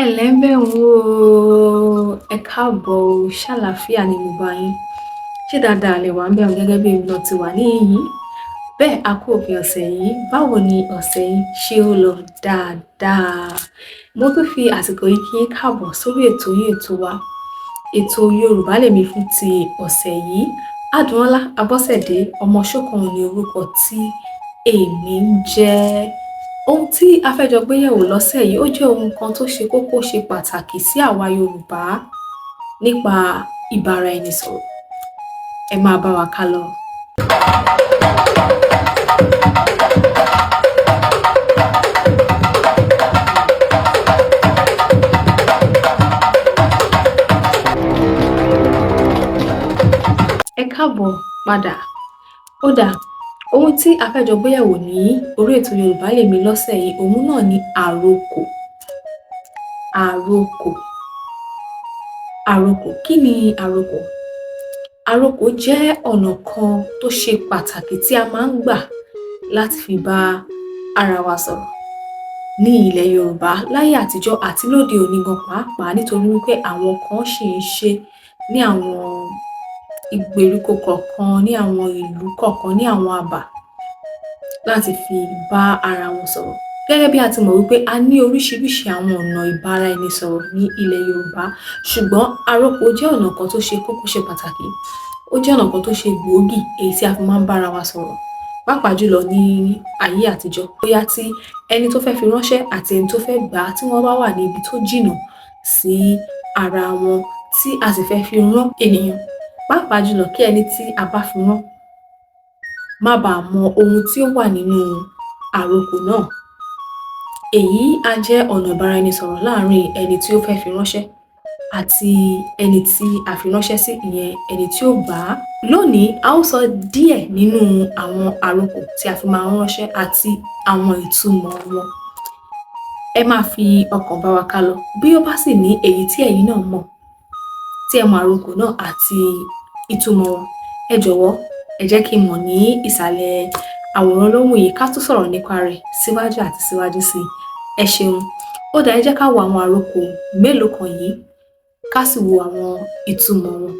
Ẹ ǹlẹ́ ńbẹ̀ wọ́n o, ẹ káàbọ̀ o, ṣàlàáfíà ni mo bá yín. Ṣé dáadáa lẹ wà ńbẹ̀ gẹ́gẹ́ bí èmi náà ti wà níhìn-ín? Bẹ́ẹ̀ a kú òpin ọ̀sẹ̀ yìí, báwo ni ọ̀sẹ̀ yín, ṣé ó lọ dáadáa? Mo tún fi àsìkò yìí kí yín káàbọ̀ sórí ètò yín ètò wa, ètò Yorùbá Lèmi fún ti ọ̀sẹ̀ yìí. Adùnọlá Abọ́sẹ̀dé ọmọ Ṣókànmí ni orúkọ tí èmi ń jẹ́. Ohun tí a fẹ́ jọ gbé yẹ̀wò lọ́sẹ̀ yìí, ó jẹ́ ohun kan tó ṣe kókó, ṣe pàtàkì sí àwa Yorùbá nípa ìbáraẹnisọ̀rọ̀. Ẹ máa bá wa ká lọ. Ẹ káàbọ̀ padà. Ó dáa, ohun tí a fẹ́ jọ gbé yẹ̀wò ní orí ètò Yorùbá Lèmi lọ́sẹ̀ yìí, òun náà ni àrokò. Àrokò. Àrokò. Kí ni àrokò? Àrokò jẹ́ ọ̀nà kan tó ṣe pàtàkì tí a máa ń gbà láti fi bá ara wa sọ̀rọ̀ ní ilẹ̀ Yorùbá láyé àtijọ́ àti lóde òní gan pàápàá, nítorí wípé àwọn kan ṣì ń ṣe ní àwọn ìgbèríko kọ̀ọ̀kan, ní àwọn ìlú kọ̀ọ̀kan, ní àwọn abà láti fi bá ara wọn sọ̀rọ̀. Gẹ́gẹ́ bí a ti mọ̀ wípé a ní oríṣiríṣi àwọn ọ̀nà ìbáraẹnisọ̀rọ̀ ní ilẹ̀ Yorùbá, ṣùgbọ́n àrokò jẹ́ ọ̀nà kan tó ṣe kókó, ṣe pàtàkì. Ó jẹ́ ọ̀nà kan tó ṣe gbòógì èyí tí a fi máa ń bára wa sọ̀rọ̀, pàápàá jùlọ ní ayé àtijọ́. Bóyá tí ẹni tó fẹ́ fi ránṣẹ́ àti ẹni tó fẹ́ gbà á, tí wọ́n bá wà ní ibi tó jìnnà sí ara wọn, tí a sì fẹ́ fi rán ènìyàn, pàápàá jùlọ kí ẹni tí a bá fi rán má baà mọ ohun tí ó wà nínú àrokò náà. Èyí á jẹ́ ọ̀nà ìbáraẹnisọ̀rọ̀ láàárín ẹni tí ó fẹ́ fi ránṣẹ́ àti ẹni tí a fi ránṣẹ́ sí, ìyẹn ẹni tí ó gbà á. Lónìí, a ó sọ díẹ̀ nínú àwọn àrokò tí a fi máa ń ránṣẹ́ àti àwọn ìtumọ̀ wọn. Ẹ máa fi ọkàn bá wa ká lọ. Bí ó bá sì ní èyí tí ẹ̀yin náà mọ̀, tí ẹ mọ àrokò náà àti ìtumọ̀ wọn, ẹ jọ̀wọ́ ẹ jẹ́ kí n mọ̀ ní ìsàlẹ̀ àwòrán lóhùn yìí ká tún sọ̀rọ̀ nípa rẹ̀ síwájú àti síwájú sí i. Ẹ ṣeun. Ó dáa, ẹ jẹ́ ká wo àwọn àrokò mélòó kan yìí, ká sì wo àwọn ìtumọ̀ wọn.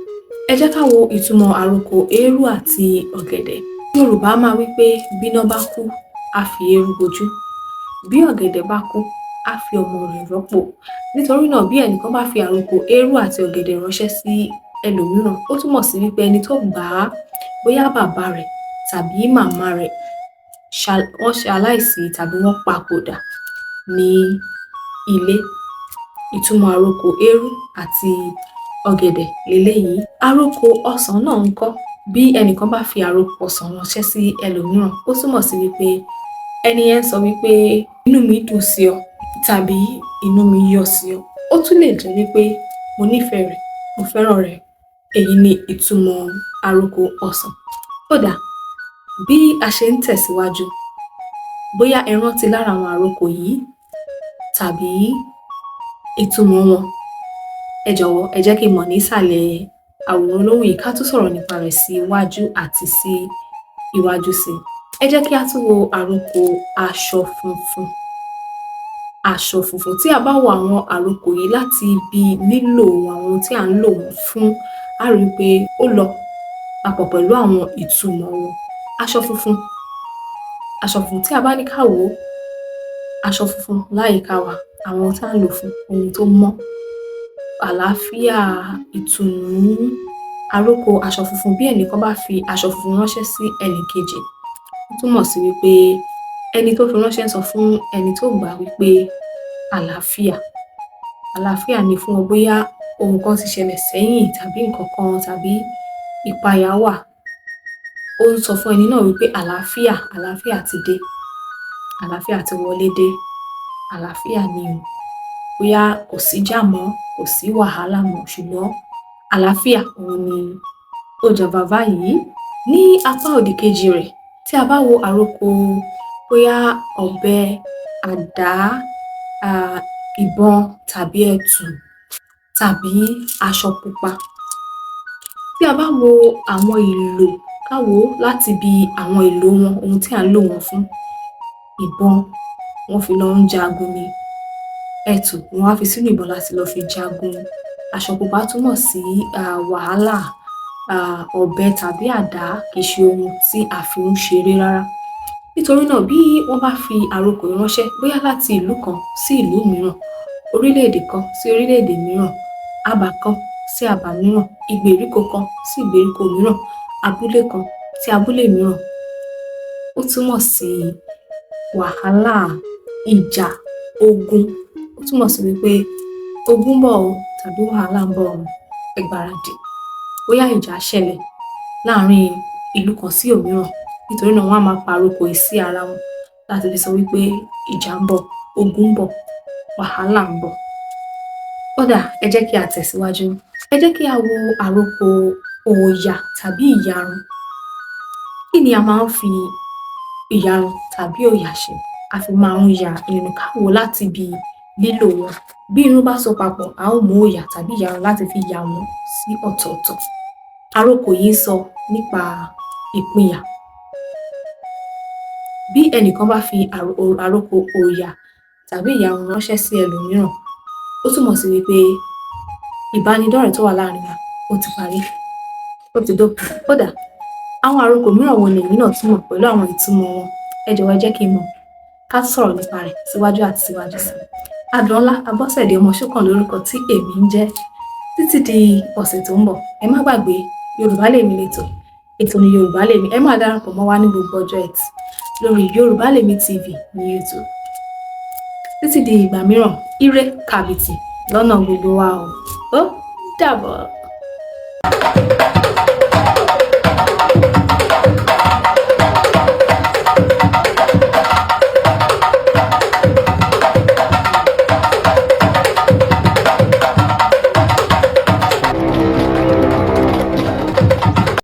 Ẹ jẹ́ ká wo ìtumọ̀ àrokò eérú àti ọ̀gẹ̀dẹ̀. Yorùbá máa wí pé bíná bá kú, á fi eérú bojú. Bí ọ̀gẹ̀dẹ̀ bá kú, á fi ọmọ rẹ̀ rọ́pò. Nítorí náà, bí ẹnìkan bá fi àrokò eérú àti ọ̀gẹ̀dẹ̀ ránṣẹ́ sí ẹlòmíràn, ó túmọ̀ sí wípé ẹni tó gbà á, bóyá bàbá rẹ̀ tàbí màmá rẹ̀, wọ́n ṣe aláìsí tàbí wọ́n papòdà ní ilé. Ìtumọ̀ àrokò eérú àti ọ̀gẹ̀dẹ̀ leléyìí. Àrokò ọsàn náà ńkọ́? Bí ẹnìkan bá fi àrokò ọsàn ránṣẹ́ sí ẹlòmíràn, ó túmọ̀ sí wípé ẹni yẹn ń sọ wípé inú mi dùn sí ọ tàbí inú mi yọ̀ sí ọ. Ó tún lè jẹ́ wípé mo nífẹ̀ẹ́ rẹ̀, mo fẹ́ràn rẹ̀. Èyí ni ìtumọ̀ àrokò ọsàn. Ó dáa, bí a ṣe ń tẹ̀síwájú, bóyá ẹ rántí lára àwọn àrokò yìí tàbí ìtumọ̀ wọn, ẹ jọ̀wọ́ ẹ jẹ́ kí n mọ̀ ní ìsàlẹ̀ àwòrán lóhùn yìí ká tún sọ̀rọ̀ nípa rẹ̀ síwájú àti sí iwájú sí i. Ẹ jẹ́ kí á tún wo àrokò aṣọ funfun. Aṣọ funfun. Tí a bá wo àwọn àrokò yìí láti ibi lílò àwọn ohun tí à ń lò wọ́n fún, á rí i pé ó lọ papọ̀ pẹ̀lú àwọn ìtumọ̀ wọn. Aṣọ funfun. Aṣọ funfun, tí a bá ní ká wò ó, aṣọ funfun láyìíká wa, àwọn ohun tí à ń lò fún ohun tó mọ́, àlàáfíà, ìtùnú. Àrokò aṣọ funfun, bí ẹnìkan bá fi aṣọ funfun ránṣẹ́ sí ẹnì kejì, ó túmọ̀ sí wípé ẹni tó fi ránṣẹ́ ń sọ fún ẹni tó gbà á wípé àlàáfíà, àlàáfíà ni fún ọ, bóyá ohun kan ti ṣẹlẹ̀ sẹ́yìn tàbí nǹkan kan tàbí ìpayà wà. Ó ń sọ fún ẹni náà wípé àlàáfíà, àlàáfíà ti dé, àlàáfíà ti wọlé dé, àlàáfíà ni o. Bóyá kò síjà mọ́, kò sí wàhálà mọ́, ṣùgbọ́n àlàáfíà òun ni ó jọba báyìí. Ní apá òdì kejì rẹ̀, tí a bá wo àrokò bóyá ọ̀bẹ, àdá, ìbọn tàbí ẹtù tàbí aṣọ pupa. Tí a bá wo àwọn ìlò, ká wò ó láti ibi àwọn ìlò wọn, ohun tí à ń lò wọ́n fún. Ìbọn, wọ́n fi lọ ń jagun ni. Ẹtù ni wọ́n á fi sínú ìbọn láti lọ fi jagun. Aṣọ pupa túmọ̀ sí wàhálà, ọ̀bẹ tàbí àdá kìí ṣe ohun tí a fi ń ṣeré rárá. Nítorí náà, bí wọ́n bá fi àrokò yìí ránṣẹ́, bóyá láti ìlú kan sí ìlú mìíràn, orílẹ̀-èdè kan sí orílẹ̀-èdè mìíràn, abà kan sí abà mìíràn, ìgbèríko kan sí ìgbèríko mìíràn, abúlé kan sí abúlé mìíràn, ó túmọ̀ sí wàhálà, ìjà, ogun. Ó túmọ̀ sí wí pé ogun ń bọ̀ o tàbí wàhálà ń bọ̀ o, ẹ gbáradì. Bóyá ìjà ṣẹlẹ̀ láàárín ìlú kan sí òmíràn, nítorí náà wọ́n á máa pa àrokò yìí sí ara wọn láti fi sọ wí pé ìjà ń bọ̀, ogun ń bọ̀, wàhálà ń bọ̀. Ó dáa, ẹ jẹ́ kí a tẹ̀síwájú. Ẹ jẹ́ kí á wo àrokò òòyà tàbí ìyarun. Kí ni a máa ń fi ìyarun tàbí òòyà ṣe? A fi máa ń ya irun. Ká wò ó láti ibi lílò wọn. Bí irun bá so papọ̀, a ó mú òòyà tàbí ìyarun láti fi yà wọ́n sí ọ̀tọ̀ọ̀tọ̀. Àrokò yìí ń sọ nípa ìpínyà. Bí ẹnìkan bá fi àrokò òòyà tàbí ìyarun ránṣẹ́ sí ẹlòmíràn, ó túmọ̀ sí wí pé ìbánidọ́rẹ̀ẹ́ tó wà láàrin wọn, ó ti parí, ó ti dópin. Ó dáa, àwọn àrokò mìíràn wo ni ẹ̀yin náà tún mọ̀ pẹ̀lú àwọn ìtumọ̀ wọn? Ẹ jọ̀wọ́, ẹ jẹ́ kí n mọ̀, ká sọ̀rọ̀ nípa rẹ̀ síwájú àti síwájú sí i. Adùnọlá Abọ́sẹ̀dé ọmọ Ṣókàn lórúkọ tí èmi ń jẹ́. Títí di ọ̀sẹ̀ tó ń bọ̀, ẹ má gbàgbé, Yorùbá Lèmi lètò. Ètò ní Yorùbá Lèmi. Ẹ máa darapọ̀ mọ́ wa ní gbogbo ọjọ́ Ẹtì lórí Yorùbá Lèmi TV ní YouTube. Títí di ìgbà mìíràn, ire kàbìtì lọ́nà gbogbo wa o. Ó dàbọ̀.